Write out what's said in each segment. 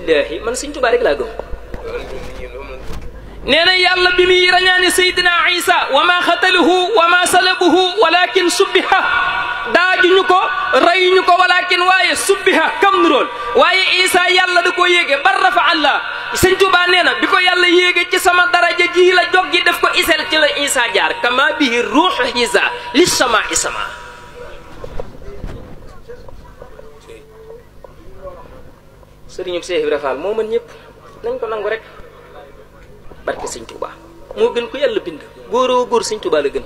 billahi man Sëñ Tuubaa rek laa gëm nee na yàlla bi muy rañaani Seydina Isa wa ma xataluhu wa ma salabuhu walakin subbiha daajuñu ko rayuñu ko walakin waaye subbiha kam nurool waaye Isa yàlla da koo yéege bar rafa Allah Sëñ Tuubaa nee na bi ko yàlla yéege ci sama daraja ji la joggi def ko isel ci la Isa jaar kama bihi ruuxu Isa li sama isama sëriñu Seex Ibra Faal moo mën ñëpp nañ ko nangu rek barke Sëñ Tuubaa moo gën ko yàlla bind góoroo góor Sëñ Tuubaa la gën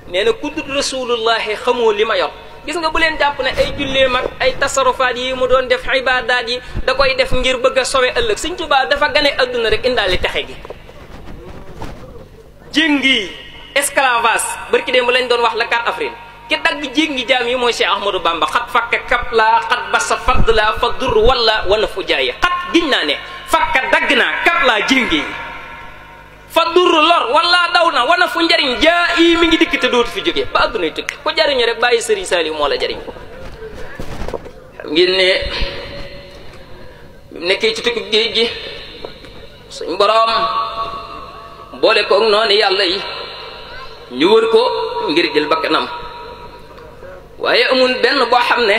nee na ku dul rasulullahi xamoo li ma yor gis nga bu leen jàpp ne ay julleem ak ay tasarufaat yi mu doon def ibaadaat yi da koy def ngir bëgg a sowe ëllëg Sëñ Tuubaa dafa gane adduna rek indaale texe gi jéngi esclavage barki démb lañ doon wax la 4 avril ki dagg jéngi jaam yi mooy Cheikh Ahmadou Bamba xat fakka kap laa xat basa fadd laa fa dur wala wana fu jaaye xat giñ naa ne fakka dagg naa kap laa jéngi fa dur lor wala daw na wana fu njariñ jaa yi mi ngi dikk te dootu fi jógee ba addunay tukki ko jariñu rek bàyyi Serigne Saliou moo la jariñ xam ngeen ne nekkee ci tukki géej gi suñ boroom boole ko noonu yàlla yi ñu wër ko ngir jël bakkanam waaye amul benn boo xam ne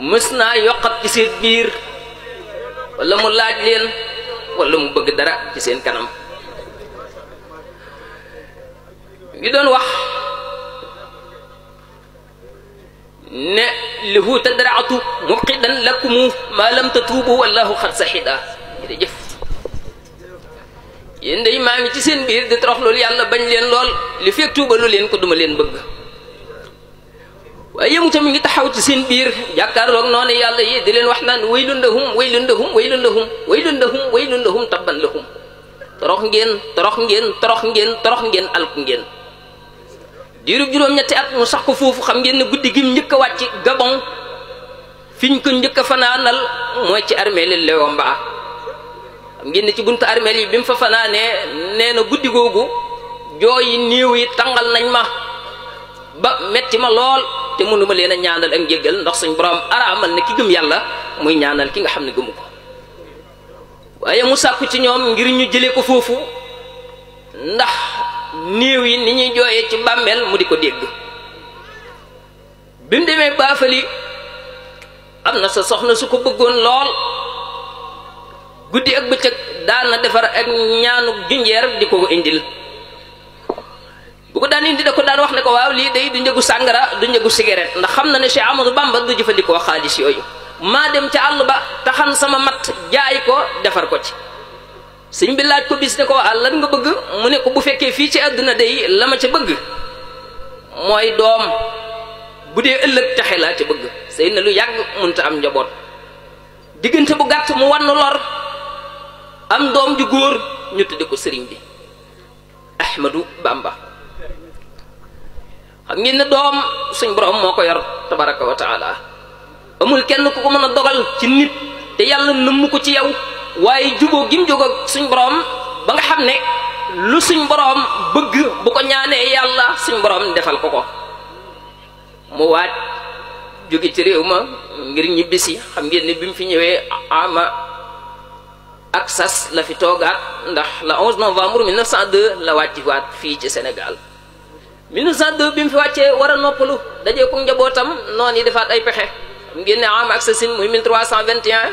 mës naa yokkat ci seen biir wala mu laaj leen wala mu bëgg dara ci seen kanam ngi doon wax ne lihu tadraatu mubqidan lakumu ma lam tatuubu wallahu xad saxida jërëjëf yéen day maa ngi ci seen biir di torox loolu yàlla bañ leen lool li fekk tuubalu leen ko duma leen bëgg waaye yëmu tamit ngi taxaw ci seen biir jàkkaarloog noonu yàlla yi di leen wax naan waylun lahum waylun lahum waylun lahum waylun lahum waylun lahum tabban lahum torox ngeen torox ngeen torox ngeen torox ngeen alku ngeen diirub juróom-ñetti at mu sax ko foofu xam ngeen ne guddi gi mu njëkk a wàcc Gabon fiñ ko njëkk a fanaanal mooy ci armeel li Léomba xam ngeen ne ci buntu armeel yi bi mu fa fanaanee nee na guddi googu jooyi néew yi tàngal nañ ma ba metti ma lool te mënuma leen a ñaanal ak njéggal ndax suñ borom araamal ne ki gëm yàlla muy ñaanal ki nga xam ne gëmu ko waaye mu sàkku ci ñoom ngir ñu jëlee ko foofu ndax néew yi ni ñuy jooyee ci bàmmeel mu di ko dégg bi mu demee baafali am na sa soxna su ko bëggoon lool guddi ak bëccëg daan na defar ak ñaanu junjeer di ko indil bu ko daan indi da ko daan wax ne ko waaw lii day du njëgu sàngara du njëgu cigarette ndax xam na ne Cheikh Amadou Bamba du jëfandikoo xaalis yooyu maa dem ca àll ba taxan sama mat jaay ko defar ko ci sëñ bi laaj ko bis ne ko waa lan nga bëgg mu ne ko bu fekkee fii ci àdduna day la ma ca bëgg mooy doom bu dee ëllëg taxe laa ca bëgg sëy na lu yàgg mënta am njaboot diggante bu gàtt mu wann lor am doom ju góor ñu tudde ko sëriñ bi Ahmadou Bamba xam ngeen ne doom suñ borom moo ko yor tabaraka wa taala amul kenn ku ko mën a dogal ci nit te yàlla nëmm ko ci yow waaye jubóo gim jóg ak suñ borom ba nga xam ne lu suñ borom bëgg bu ko ñaanee yàlla suñ borom defal ko ko mu waaj jóge ci réew ma ngir ñibbisi xam ngeen ne bi mu fi ñëwee ama ak sas la fi toogaat ndax la 11 novembre 1902 la wàcc waat fii ci Sénégal 1902 bi mu fi wàccee war a noppalu dajee ko njabootam noonu yi defaat ay pexe xam ngeen ne ama ak sa sin muy 1321